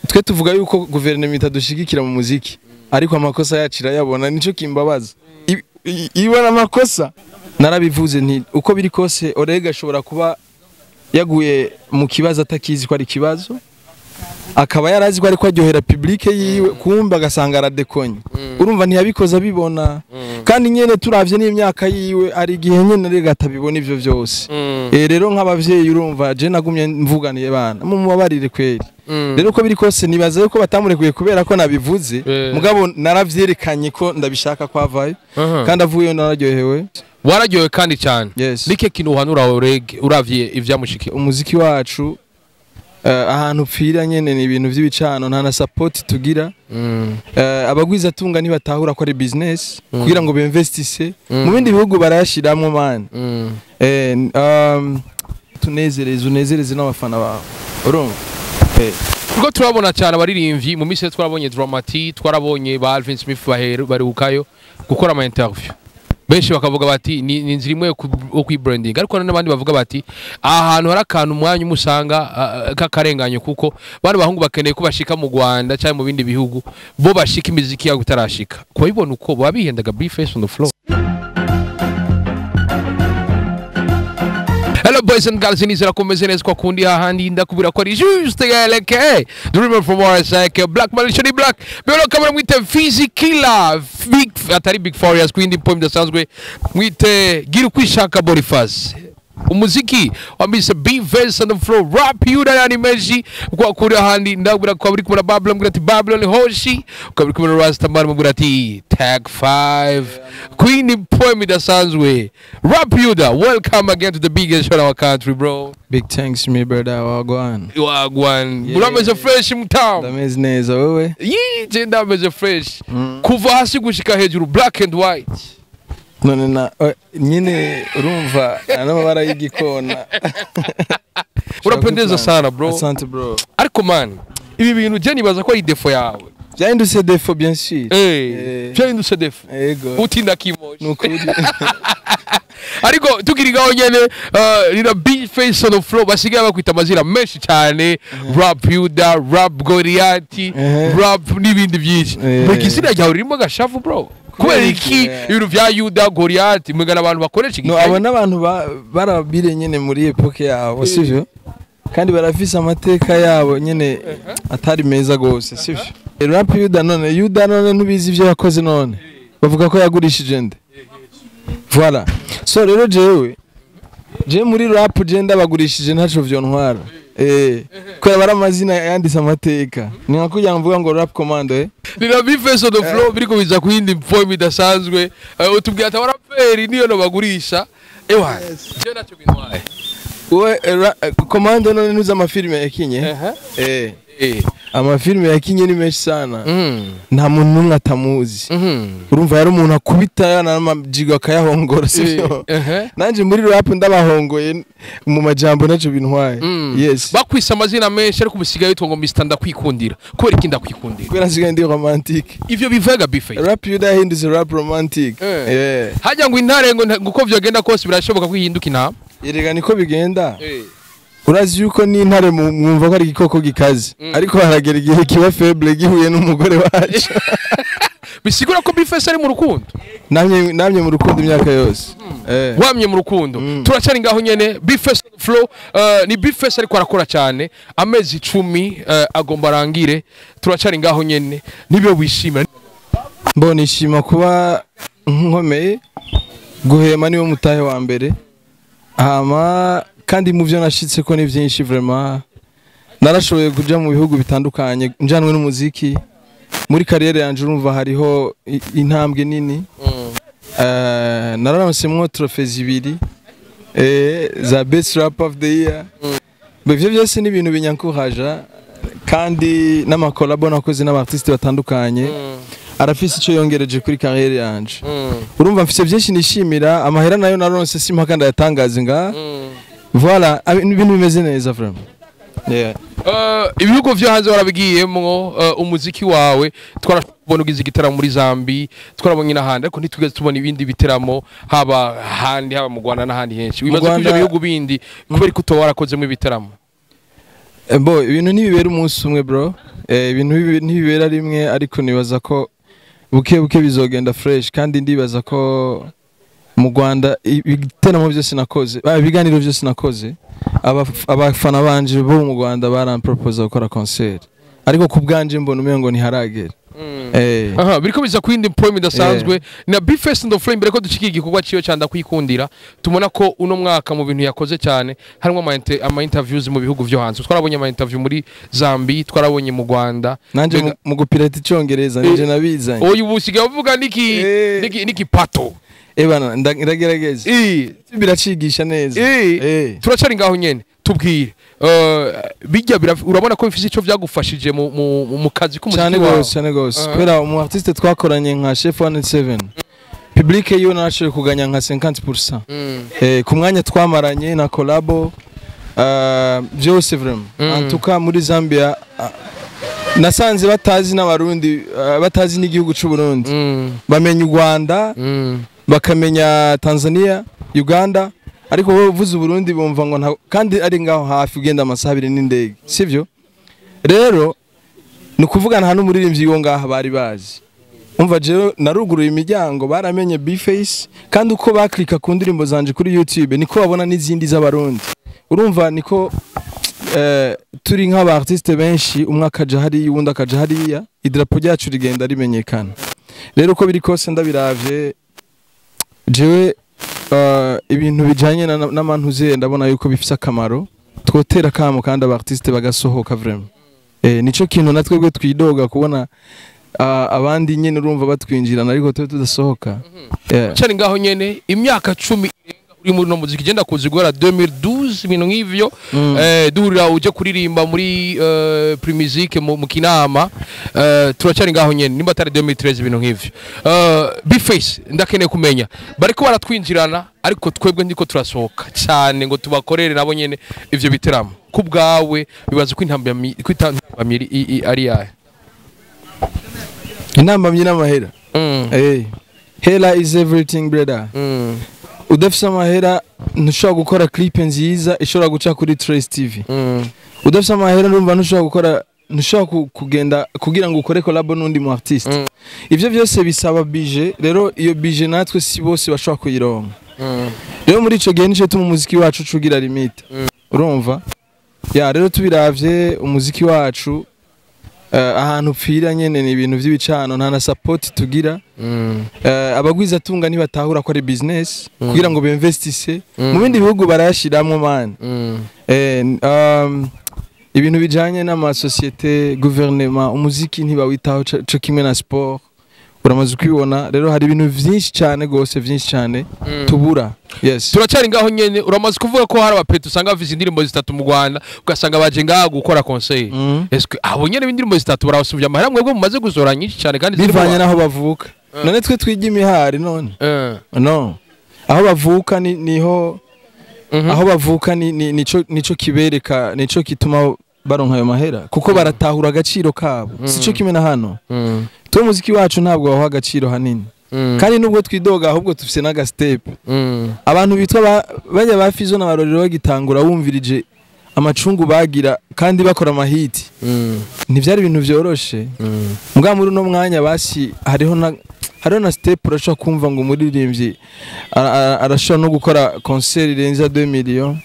Twe tuvuga yuko guverinoma itadushigikira mu muziki, ariko amakosa yacu irayabona, nico kimbabaza. Ibona amakosa. Narabivuze nti uko biri kose Orega ashobora kuba yaguye mu kibazo atakizi ko ari kibazo, akaba yarazi ko ariko aryohera public yiwe, kumbe agasanga aradekonye. Urumva ntiyabikoze abibona. Kandi nyene turavye n'imyaka yiwe ari igihe nyene rega atabibona ivyo vyose. Rero nk'abavyeyi urumva je nagumye mvuganiye bana mumubabarire kweri. Rero uko biri kose nibaza yuko batamurekuye kubera ko nabivuze, mugabo naravyerekanye ko ndabishaka kwavayo. Kandi avuyeyo nararyohewe. Wararyohewe kandi cyane. Yes. Nike kintu uhanura Oreg uravye ivyamushikiye? Umuziki wacu ahantu upfira nyene ni ibintu vy'ibicano, nta na support tugira. Abagwiza tunga ntibatahura ko ari business kugira ngo binvestisse. Mu bindi bihugu barayashiramwo man. Tunezereze, unezereze n'abafana bawe. Urumva? Kuko turabona cyane abaririmbyi mu minsi twarabonye Dramati, twarabonye ba Alvin Smith baherukayo gukora ama interview. Benshi bakavuga bati ni inzira imwe yo kwibranding, ariko n'abandi bavuga bati ahantu hari akantu umwanya umusanga k'akarenganyo, kuko bano bahungu bakeneye ko bashika mu Rwanda cyangwa mu bindi bihugu, bo bashika imiziki yabo itarashika. Kubabibona uko babihendaga B-Face on the floor. Hello boys and girls, nizera ko meze neza kwa kundi hahandi ndakubwira ko ari juste galeke. The river from RSK, Black Malicious Black. Bero kamera mwite Fizi Killer, big atari Big Farious kwindi poem dasanzwe mwite gira kwishaka Boniface. Umuziki wambise B-Face on the floor, rap yuda yani meshi kwa kuri handi ndakubwira ko buri kumwe na Babylon, mbwira ati Babylon Hoshi, ukaba uri kumwe na Rastaman, mbwira ati Tag 5 Queen poem idasanzwe. Rap Yuda, welcome again to the biggest show in our country, bro. Big thanks me brother, wagwan. Wagwan. Yeah. Urameze fresh mtamu. Ndameze neza wewe. Yee, je ndameze fresh. Kuva hasi gushika hejuru, black and white. None na nyine urumva n'amabara y'igikona. Urapendeza sana bro. Asante bro. Ariko man, ibi bintu je nibaza ko ari defo yawe. Byahindutse defo bien sûr. Byahindutse defo. Yego. Utinda kimoshi. Nukuri. Ariko tukiri ngaho nyene nina B-Face on the floor basigaye bakwita amazina menshi cyane, Rap Yuda, Rap Goliath, Rap n'ibindi byinshi. Mbega izina ryawe ririmo agashavu bro. Kubera iki ibintu vya Yuda, Goliath, mwigana abantu bakoresha No, abo n'abantu barabire nyene muri epoque yabo, sivyo? Kandi barafise amateka yabo nyene atari meza gose, sivyo? Rap Yuda none, Yuda none ntubizi ivyo yakoze none. Bavuga ko yagurishije nde. Voilà. So rero jewe je muri rap je ndabagurishije ntaco vyontwara. Kubera bari amazina yanditse amateka. Ni nka kugira mvuga ngo Rap Commando. Ni na B-Face on the floor biriko biza kuhindi form idasanzwe. Utubwira ati abaraperi niyo no bagurisha. Ewa, je naco bintwaye. Uwe Commando none ntuzi amafilme yakinye? Amafilme yakinye ni menshi sana. Nta muntu n'umwe atamuzi. Urumva yari umuntu akubita n'amajigo akayahongora, sivyo? Nanje muri rap ndabahongoye mu majambo naco bintwaye. Yes. Bakwise amazina menshi ariko bisigaye yitwa ngo Mr Ndakwikundira. Kubera iki ndakwikundira? Kubera nsigaye ndi romantic. Ivyo bivuga B-Face. Rap Yuda yahindutse rap romantic. Hajya ngo intare ngo uko vyogenda kose birashoboka kwihinduka intama. Erega niko bigenda. Urazi yuko n'intare mwumva ko ari igikoko gikaze, ariko haragera igihe kiba faible gihuye n'umugore wacu. Bisigura ko B-Face ari mu rukundo. Namye mu rukundo imyaka yose. Wamye mu rukundo. Turacari ngaho nyene B-Face flow, ni B-Face ariko arakora cyane amezi 10 agomba arangire. Turacari ngaho nyene nibyo wishimira. Mbona ishima kuba nkomeye, guhema niwe mutahe wa mbere. Hama kandi mu byo nashitse ko ni byinshi vraiment. Narashoboye kuja mu bihugu bitandukanye njanwe n'umuziki. Muri carrière yanje urumva hariho intambwe nini. Nararonsemwo trophées zibiri za best rap of the year. Bivyo byose ni ibintu binyankuhaja, kandi n'amakolabo nakoze n'abartiste batandukanye arafise ico yongereje kuri carrière yanje. Urumva mfise byinshi nishimira, amahera nayo naronse simpaka ndayatangaza nga. Voilà, ibintu bimeze neza vraiment. Yeah. Ibihugu vyo hanze warabigiyemwo, umuziki wawe twarabona ugize igitaramo muri Zambi, twarabonye n'ahandi, ariko ntitugeze tubona ibindi biteramo haba handi, haba mu Rwanda n'ahandi henshi. Wibaza ko ivyo bihugu bindi kubera ko utoba warakozemo ibiteramo? Bo ibintu ntibibera umunsi umwe, bro. Ibintu ntibibera rimwe, ariko nibaza ko buke buke bizogenda fresh. Kandi ndibaza ko mu Rwanda ibiteramo byose nakoze, ibiganiro byose nakoze, abafana banje bo mu Rwanda baramproposa gukora concert, ariko ku bwanje mbona umengo ntiharagera. Aha biriko biza ku yindi point idasanzwe na B-Face on the Flame. Mbere ko dushikira igikorwa ciyo cyanda kwikundira, tubona ko uno mwaka mu bintu yakoze cyane harimo ama interviews mu bihugu vyo hanze. Twarabonye ama interview muri Zambia, twarabonye mu Rwanda. Nanje mu gupirata icongereza nije nabizanye. Oyu usigaye uvuga niki niki pato. Bana, ndagerageza, biracigisha neza. Turacari ngaho nyene, tubwire, bijya urabona ko bifise ico vyagufashije mu kazi k'umuziki Cyane wawe? gose, cyane gose, kubera umu artiste twakoranye nka Chef 187, public yiwe narashoboye kuganya nka 50% ku mwanya twamaranye na collabo, byose vraiment. En tout cas muri Zambia, nasanze batazi n'Abarundi, batazi n'igihugu c'u Burundi. Bamenya u Rwanda, bakamenya Tanzania, Uganda, ariko wowe uvuze Uburundi bumva ngo kandi ari ngaho hafi, ugenda amasaha 2 n'indege, sivyo? Rero ni ukuvuga nta n'umuririmbyi wo ngaha bari bazi. Umva, jewe naruguruye imiryango, baramenye B-Face, kandi uko baklika ku ndirimbo zanje kuri YouTube niko babona n'izindi z'Abarundi. Urumva niko turi nk'aba artiste benshi, umwe akaja hariya, uwundi akaja hariya, idarapo ryacu rigenda rimenyekana. Rero uko biri kose ndabiravye jewe, ibintu bijanye n'amantuze ndabona yuko bifise akamaro. Twotera kamo kandi aba artiste bagasohoka vraiment. Nico kintu natwebwe twidoga kubona, abandi nyene urumva batwinjirana ariko twe tudasohoka. Yeah. Cari ngaho nyene, imyaka 10 irenga uri muri no muziki, genda kuzi guhera 2012, ibintu nk'ivyo. Duhurira uje kuririmba muri Primusic mu Kinama. Turacari ngaho nyene, nimba atari 2013, ibintu nk'ivyo. B-Face, ndakeneye kumenya, bariko baratwinjirana ariko twebwe ndiko turasohoka cyane ngo tubakorere nabo nyene ivyo biteramo. Ku bwawe bibaza ko intambamyi ko intambamyi ari yahe? Intambamyi n'amahera. Hela is everything, brother. Udafise amahera ntushobora gukora clip nziza ishobora guca kuri Trace TV. Udafise amahera ndumva ntushobora gukora, ntushobora kugenda kugira ngo ukore collab n'undi mu artiste. Ivyo byose bisaba budget. Rero iyo budget natwe si bose bashobora kuyironka. Rero muri ico gihe nico tuma umuziki wacu ucugira limite. Urumva ya, rero tubiravye umuziki wacu, ahantu upfira nyene ni ibintu vy'ibicano, nta na support tugira. Abagwizatunga ntibatahura ko ari business kugira ngo binvestisse. Mu bindi bihugu barayashiramwo, man. Ibintu bijanye n'amasosiyete, guverinema, umuziki ntibawitaho co kimwe na sport, uramaze ukibona. Rero hari ibintu vyinshi cyane gose, vyinshi cyane tubura, yes. Turacyari ngaho nyene, uramaze kuvuga ko hari abapetit usanga bafise indirimbo zitatu mu Rwanda, ugasanga baje ngaha gukora concert. Eske abo nyene b'indirimbo zitatu barabasubya amahera mwebwe mumaze gusohora nyinshi cyane kandi ziri mu Bivanye bantu? n'aho bavuka. None twe twiga imihari none? No, aho bavuka niho aho bavuka ni nico kibereka, nico kituma baronka ayo mahera, kuko baratahura agaciro kabo, sico kimwe na hano. Tuwe umuziki wacu ntabwo baha agaciro hanini. Kandi nubwo twidoga, ahubwo dufise n'aga step. Abantu bitwa bajya ba Fizo na Barorero bagitangura, wumvirije amacungu bagira kandi bakora amahiti, ntivyari ibintu vyoroshe. Mbwa muri uno mwanya basi hariho na step, urashobora kumva ngo umuririmbyi arashobora no gukora concert irenza 2 millions.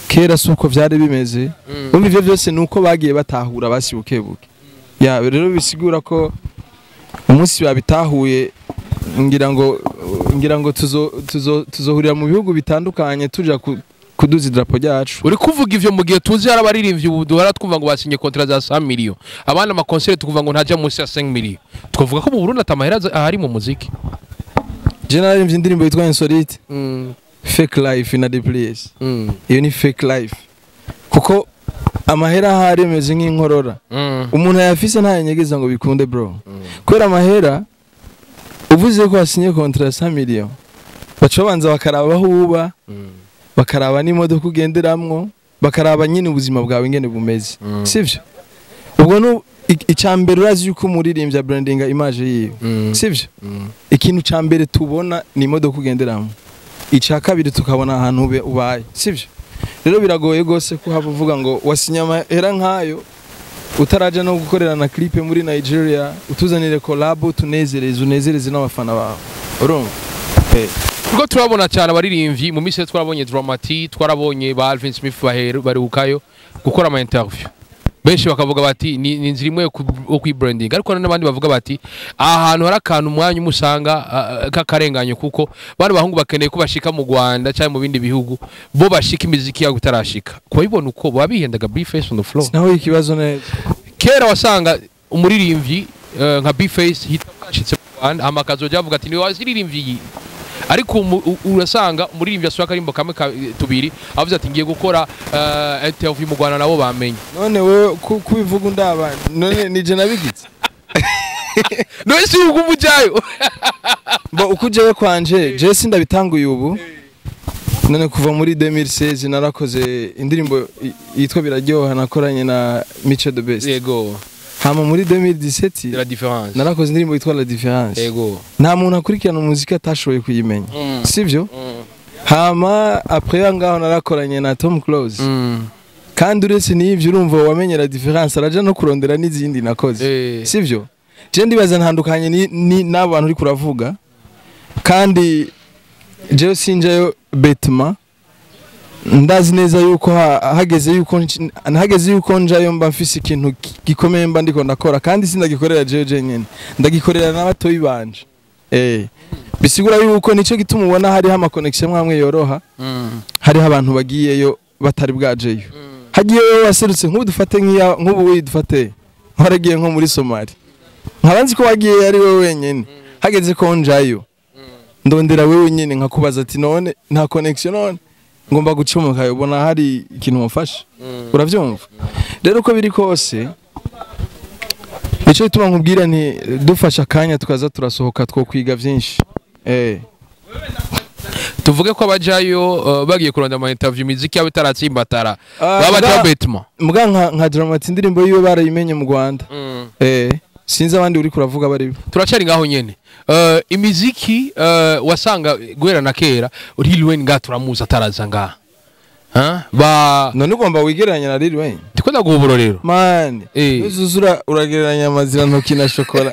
Kera si uko vyari bimeze. Umva, ivyo vyose ni uko bagiye batahura basi buke buke. Ya, rero bisigura ko umunsi babitahuye, ngira ngo tuzohurira mu bihugu bitandukanye tuja kuduza idarapo ryacu. Uri kuvuga ivyo mu gihe tuzi hari abaririmbyi ubu duhora twumva ngo basinye contrat za 100 millions, abandi ama concert tukuvuga ngo ntajya munsi ya 5 millions. Twavuga ko mu Burundi atamahera ahari mu muziki? Je naririmbye indirimbo yitwa Insolite, fake life in the place. Iyo ni fake life, kuko amahera ahari ameze nk'inkorora. Umuntu ayafise ntayanyegeza ngo bikunde, bro, kubera amahera uvuze ko wasinye contrat ya 100 millions, baca babanza bakaraba aho uba, bakaraba n'imodoka ugenderamwo, bakaraba nyine ubuzima bwawe ingene bumeze, sivyo? Ubwo nu icya mbere, urazi yuko umuririmbyi abrandinga image yiwe, sivyo? Ikintu cya mbere tubona ni imodoka ugenderamo, icya kabiri tukabona ahantu ubaye, sivyo? Rero biragoye gose ko haba uvuga ngo wasinye amahera nkayo utaraja no gukorera na clip muri Nigeria, utuzanire collab, tunezereze, unezereze n'abafana bawe, urumva? Kuko turabona cyane abaririmbyi mu minsi, twarabonye Dramati, twarabonye ba Alvin Smith baheru barukayo gukora ama interview, benshi bakavuga bati ni inzira imwe yo kwibranding, ariko hari n'abandi bavuga bati aha hantu hari akantu umwanya umusanga k'akarenganyo, kuko bano bahungu bakeneye ko bashika mu Rwanda cyangwa mu bindi bihugu, bo bashika imiziki yabo itarashika. Kubabibona uko baba bihendaga, B-Face on the floor. Naho ikibazo neza. Kera wasanga umuririmbyi nka B-Face hita bwashitse mu Rwanda, hama akazoja avuga ati niwe waziririmbyi iyi. Ariko urasanga umuririmbyi asohoka akarimbo kamwe tubiri, avuze ati ngiye gukora interview mu Rwanda, nabo bamenye. None wewe kubivuga undaba, none nije nabigize? None si uko umujayo? Bo uko jewe kwanje, je sindabitanguye ubu. None kuva muri 2016 narakoze indirimbo yitwa Biraryoha, nakoranye na Mico the Best. Hama muri 2017 La différence. narakoze indirimbo yitwa La Différence. Nta muntu akurikirana umuziki atashoboye kuyimenya, sivyo? Hama après ngaho narakoranye na Tom Close. Kandi uretse n'ivyo, urumva wamenye La Différence araja no kurondera n'izindi nakoze, sivyo? Je ndibaza ntandukanye ni n'abo bantu uri kuravuga, kandi jewe sinjayo bêtement. Ndazi neza yuko hageze yuko njayo mba mfise ikintu gikomeye mba ndiko ndakora, kandi sindagikorera jewe jenyene, ndagikorera n'abatoyi banje. Bisigura yuko nico gituma ubona hariho ama connection mwamwe yoroha. Hariho abantu bagiyeyo batari bwajeyo. Hagiyeyo waserutse, nk'ubu dufate nk'iya nk'ubu we dufate waragiye nko muri Somalia, nkaba nzi ko wagiye ari wowe wenyene. Hageze ko njayo, ndondera wewe nyene nkakubaza ati none nta connection, none ngomba gucomoka, ubona hari ikintu wamfasha? Uravyumva rero, uko biri kose nico gituma nkubwira nti dufashe akanya tukaza turasohoka, two kwiga vyinshi. Tuvuge ko abajayo bagiye kurondera ama interview, imiziki yabo itaratsimbatara, Ah, baba bajayo bêtement. Muga nka Dramati, indirimbo yiwe barayimenye mu Rwanda. Sinzi abandi uri kuravuga bari. Turacari ngaho nyene. Imiziki wasanga guhera na kera Lil Wayne ngaha turamuzi ataraza ngaha. Ha? Ba None ugomba wigereranya na Lil Wayne? Ndiko ndaguha uburorero. Man, uzuzura uragereranya amazirantoki na shokora.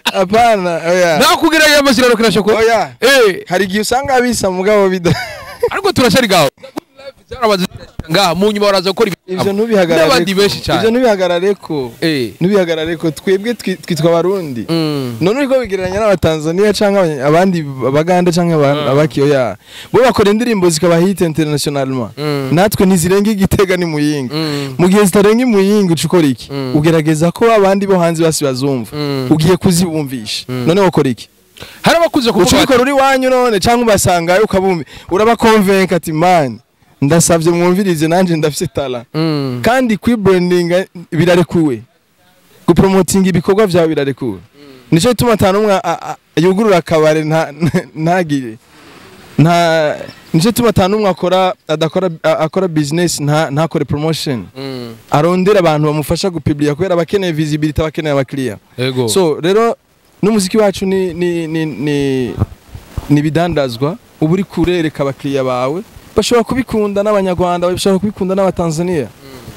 Hapana, oya. Nakugereranya amazirantoki na shokora. Oya. Hari igihe usanga bisa mugabo bida. Ariko turacari ngaho. Zarabaze ngaha mu nyuma baraza gukora Ivyo ntubihagarare. N'abandi benshi cyane. Ivyo ntubihagarareko. Ntubihagarareko, twebwe twitwa Abarundi. None uriko bigereranya n'Abatanzania canke abandi Abaganda canke abaki? Oya. Bo bakora indirimbo zikaba hit internationalement. Natwe ntizirenga Igitega ni Muyinga. Mu gihe zitarenga Imuyinga, uca ukora iki? Ugerageza ko abandi bo hanze basi bazumva. Ugiye kuzibumvisha. None wakora iki? Hari abakuze Uca kuvuga ubikora uri wanyu none, cyangwa ubasangayo ukabumva, urabakonvenka ati man, ndasabye mwumvirize, nanje ndafise talent. Kandi kwibrandinga birarekuwe, gupromotinga ibikorwa vyawe birarekuwe. Nico gituma ata n'umwe yugurura akabare ntagire nta, nico gituma ata n'umwe akora adakora akora business ntakore promotion, arondera abantu bamufasha gupublia, kubera abakeneye visibility, abakeneye abakiriya. So rero n'umuziki wacu ni bidandazwa uba uri kurereka abakiriya bawe, bashobora kubikunda n'Abanyarwanda, bashobora kubikunda n'Abatanzania.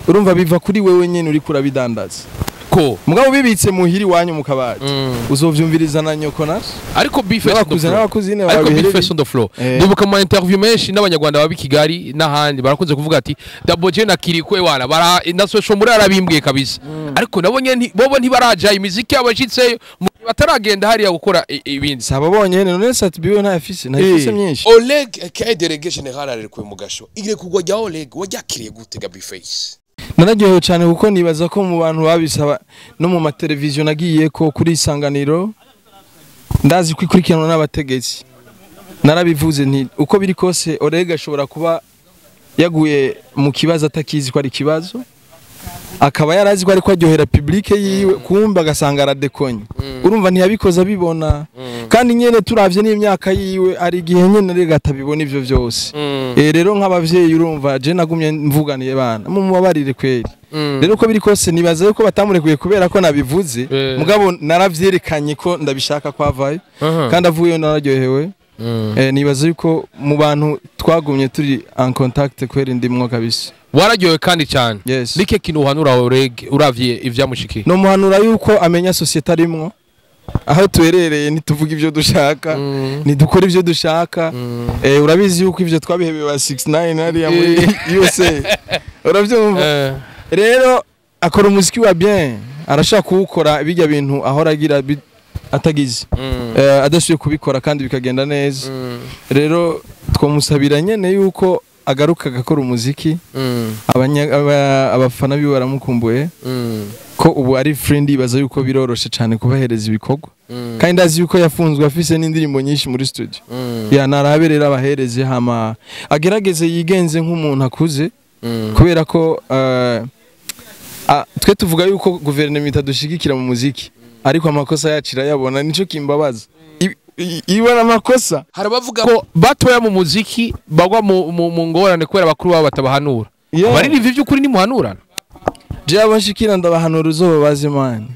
Urumva biva kuri wewe nyene uri kurabidandaza. Ko Mugabo bibitse muhiri wanyu mu kabati, uzovyumviriza na nyoko na Ariko B-Face on the n'abakuze floor. n'abakuzine Ariko babihereye. B-Face on the floor. Ndibuka mu interview menshi n'Abanyarwanda baba i Kigali n'ahandi barakunze kuvuga ati Double J na Kiriko wana bara na social muri arabimbwiye kabisa. Ariko nabo nyene bobo ntibaraja, imiziki yabo yashitseyo mu gihe bataragenda hariya gukora ibindi. Saba bonyene, none Sat-B we ntayafise myinshi. Oleg aka délégué général arekuwe mu gasho. Irekurwa rya Oleg waryakiriye gute ga B-Face? Nararyohewe cyane, kuko nibaza ko mu bantu babisaba no mu mateleviziyo nagiye ko kuri Isanganiro, ndazi ko ikurikiranwa n'abategetsi, narabivuze nti uko biri kose Orega ashobora kuba yaguye mu kibazo atakizi ko ari ikibazo, akaba yarazi ko ariko aryohera public yiwe, kumbe agasanga aradekonye. Urumva ntiyabikoze abibona, kandi nyene turavye n'imyaka yiwe, ari igihe nyene rega atabibona ivyo vyose. Rero nk'abavyeyi, urumva je nagumye mvuganiye bana mumubabarire kweri. Rero uko biri kose nibaza yuko batamurekuye kubera ko nabivuze, mugabo naravyerekanye ko ndabishaka kwavayo. Kandi avuyeyo nararyohewe. Nibaza yuko mu bantu twagumye turi en contact kwera ndimwo kabisa. Wararyohewe kandi cyane. Yes. Nike kintu uhanura Oleg uravye ivyamushikiye? No muhanura yuko amenya société arimwo, aho tuherereye, ntituvuga ivyo dushaka, ntidukora ivyo dushaka. Urabizi yuko ivyo twabihebeye ba 69 hariya muri USA, uravyumva? Rero akora umuziki wa bien, arashaka kuwukora bijya bintu ahora agira atagize adasubiye kubikora kandi bikagenda neza. Rero twamusabira nyene yuko agaruka agakora umuziki. Abafana biwe baramukumbuye, ko ubu ari friend, ibaza yuko biroroshe cyane kubahereza ibikorwa, kandi ndazi yuko yafunzwe afise n'indirimbo nyinshi muri studio. Ya narabe rero abahereze, hama agerageze yigenze nk'umuntu akuze, kubera ko twe tuvuga yuko guverinoma itadushigikira mu muziki, ariko amakosa yacu irayabona. Nico kimbabaza. Ibona amakosa. Hari abavuga ko batoya mu muziki bagwa mu ngorane kubera bakuru babo batabahanura. Abaririmbyi by'ukuri nimuhanurana? Je abashikira ndabahanura, uzobabaze man.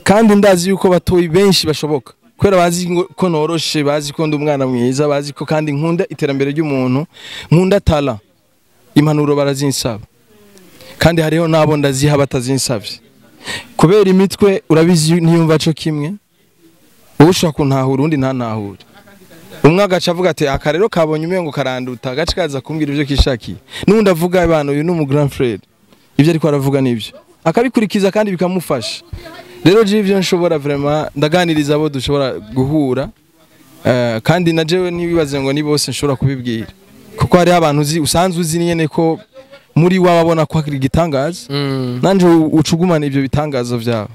Kandi ndazi yuko batoyi benshi bashoboka kubera bazi ko noroshe, bazi ko ndi umwana mwiza, bazi ko kandi nkunda iterambere ry'umuntu, nkunda tala. Impanuro barazinsaba, kandi hariho n'abo ndaziha batazinsavye, kubera imitwe urabizi ntiyumva co kimwe. Wowe ushobora kuntahura, undi ntantahure. Umwe agaca avuga ati: "Aka rero kabonye umengo karanduta," agace kaza kumbwira ivyo kishakiye, n'undi avuga: "Abantu, uyu ni umu grand frère, ibyo ariko aravuga nibyo," akabikurikiza kandi bikamufasha. Rero je ivyo nshobora vraiment ndaganiriza abo dushobora guhura. Kandi na jewe ntibibaze ngo ni bose nshobora kubibwira, kuko hariho abantu uzi, usanzwe uzi nyene ko muri wababona ko hakiri igitangaza, nanje ucugumana ivyo bitangaza vyawe.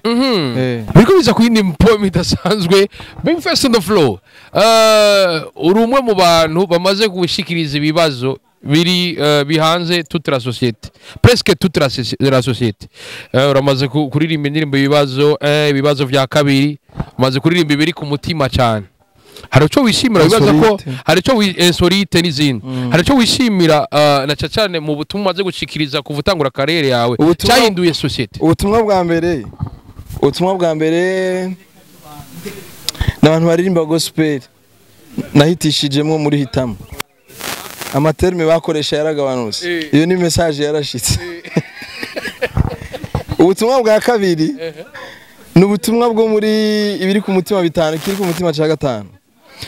Biriko biza ku yindi poem idasanzwe. Big Face on the floor, uri umwe mu bantu bamaze gushikiriza ibibazo biri bihanze toute la société, presque toute la société. Uramaze kuririmba indirimbo ibibazo, ibibazo vya kabiri, umaze kuririmba ibiri ku mutima cyane. Hari ico wishimira wibaza ko Insolite. Hari ico insolite n'izindi. Hari ico wishimira na cyane mu butumwa umaze gushikiriza kuva utangura carrière yawe cyahinduye société? Ubutumwa bwa mbere ni abantu baririmba gospel nahitishijemo muri hitamo, ama termes bakoresha yaragabanutse. Iyo ni message yarashitse. Ubutumwa bwa kabiri ni ubutumwa bwo muri ibiri ku mutima bitanu, kiri ku mutima cya gatanu,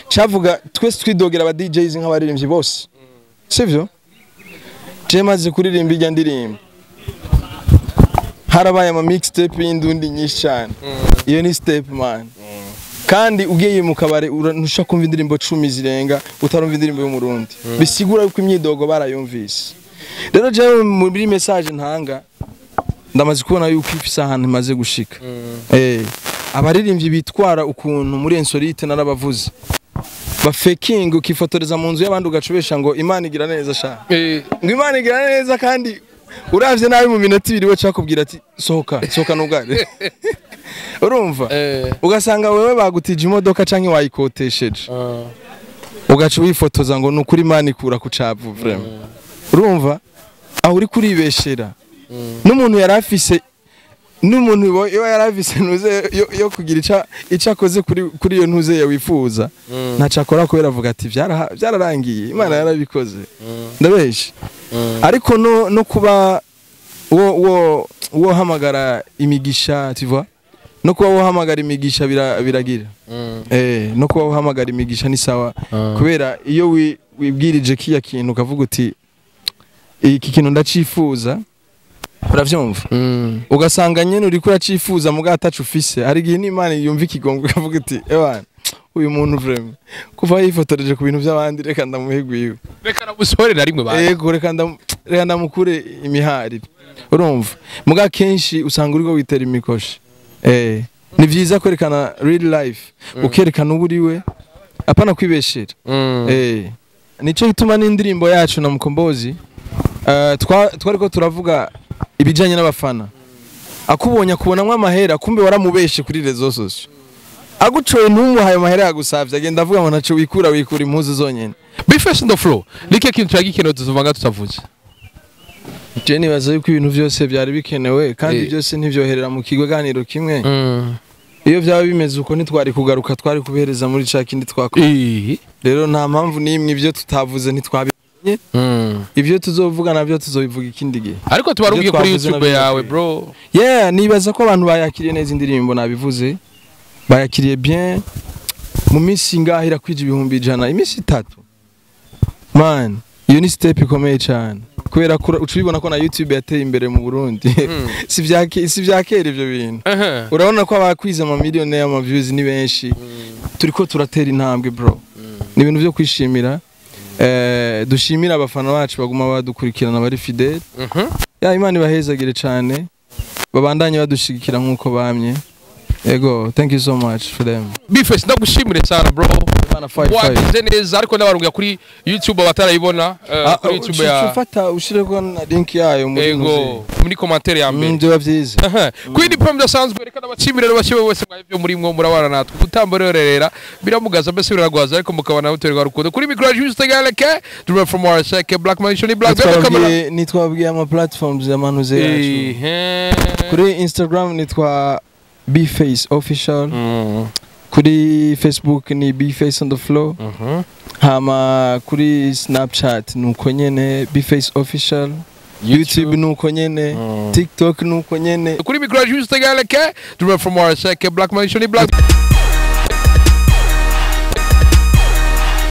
cyavuga twese twidogera aba DJs nk'abaririmbyi bose, sivyo? Je maze kuririmba ijya ndirimbo, harabaye ama mixtape y'indundi nyinshi cyane. Iyo ni step man. Kandi ugiye mu kabare ntushobora kumva indirimbo 10 zirenga utarumva indirimbo y'umurundi, bisigura yuko imyidogo barayumvise. Rero jewe muri message ntanga, ndamaze kubona yuko ifise ahantu imaze gushika. Abaririmbyi bitwara ukuntu muri insolite, narabavuze, bafekinga, ukifotoreza mu nzu y'abandi, ugacubesha ngo Imana igira neza sha, ngo Imana igira neza, kandi uravye nabi mu minota 2 we cakubwira ati: "Sohoka, sohoka nugare." Urumva? Ugasanga wewe bagutije imodoka canke wayikotesheje, ugaca wifotoza ngo nukuri Imana ikura ku cavu. Vraiment, urumva aho uri kuribeshera n'umuntu yari afise, n'umuntu iyo yari afise ntuze yo kugira ica akoze kuri iyo ntuze ya wifuza, ntaco akora kubera avuga ati: "Byararangiye, Imana yarabikoze." Ndabeshe? Ariko no kuba wo hamagara imigisha, tu vois, no kuba wohamagara imigisha biragira no kuba wohamagara imigisha ni sawa, kubera iyo wibwirije kiya kintu ukavuga uti: "Iki kintu ndacifuza," uravyumva? Ugasanga nyene uriko uracifuza muga atacu ufise. Hari igihe n'Imana yumva ikigongo ikavuga iti: "Ewana, uyu muntu vraiment kuva yifotoreje ku bintu by'abandi, reka ndamuhe gwiwe." Reka namusohore na rimwe basi. Yego, reka ndamukure imihari. Urumva, muga kenshi usanga uriko witera imikoshi. Ni vyiza kwerekana real life, ukerekana uwo uriwe, apana kwibeshera. Nico gituma n'indirimbo yacu na Mukombozi, twariko turavuga ibijanye n'abafana. Akubonye akubonamwo amahera, kumbe waramubeshe kuri réseaux sociaux, agucoye ntumuhaye amahera yagusavye, agenda avuga ngo ntaco wikura, wikura impuzu zonyene. Big Face on the floor, nike kintu cyagikenewe tuzovanga tutavuze? Je nibaza yuko ibintu vyose byari bikenewe, kandi byose ntivyoherera mu kiganiro kimwe. Iyo byaba bimeze uko, ntitwari kugaruka, twari kubihereza muri ca kindi twakora. Rero nta mpamvu n'imwe, ibyo tutavuze ntitwabimenye. Ibyo tuzovuga nabyo tuzobivuga ikindi gihe. Ariko tubarubwiye Ibyo kuri twavuze YouTube nabyo yawe, birakwiye. bro. Yeah, nibaza ko abantu bayakiriye neza indirimbo, nabivuze, bayakiriye bien. Mu minsi ingahe irakwije 100,000, iminsi 3, man. Iyo ni step ikomeye cyane, kubera ko uca ubibona ko na YouTube yateye imbere mu Burundi. Si vya kera ivyo bintu. Urabona ko abakwiza amamiliyoni y'ama views ni benshi. Turiko turatera intambwe, bro, ni ibintu byo kwishimira. Dushimira abafana bacu baguma badukurikirana, bari fidèle. Ya, Imana ibahezagire cyane, babandanye badushigikira nk'uko bamye. Ego, thank you so much for them. B-Face, ndagushimire sana, bro. Bana, five five. Wagize neza, ariko ndabarubwira kuri YouTube abatarayibona, kuri YouTube ya Ufata ushireko na link yayo muri Ego, muri commentaire ya mbere. Byoba byiza. Kwindi pom bidasanzwe, reka ndabashimire rero, bashime bose mwaye byo muri mwo murabana natwe gutamba rerera biramugaza, mbese biragwaza, ariko mukabana muterwa rukundo. Kuri micro, Juste Galeke Dreamer from RSK, Black Man Black Baby Camera. Nitwabwiye ama platforms y'amanuze yacu. Kuri Instagram nitwa Bface Official. Kuri Facebook ni Bface on the floor. Hama kuri Snapchat nuko nyene, Bface Official. YouTube nuko nyene. TikTok nuko nyene. Kuri micro, Juste Galeke Dreamer from RSK, Black Man Black.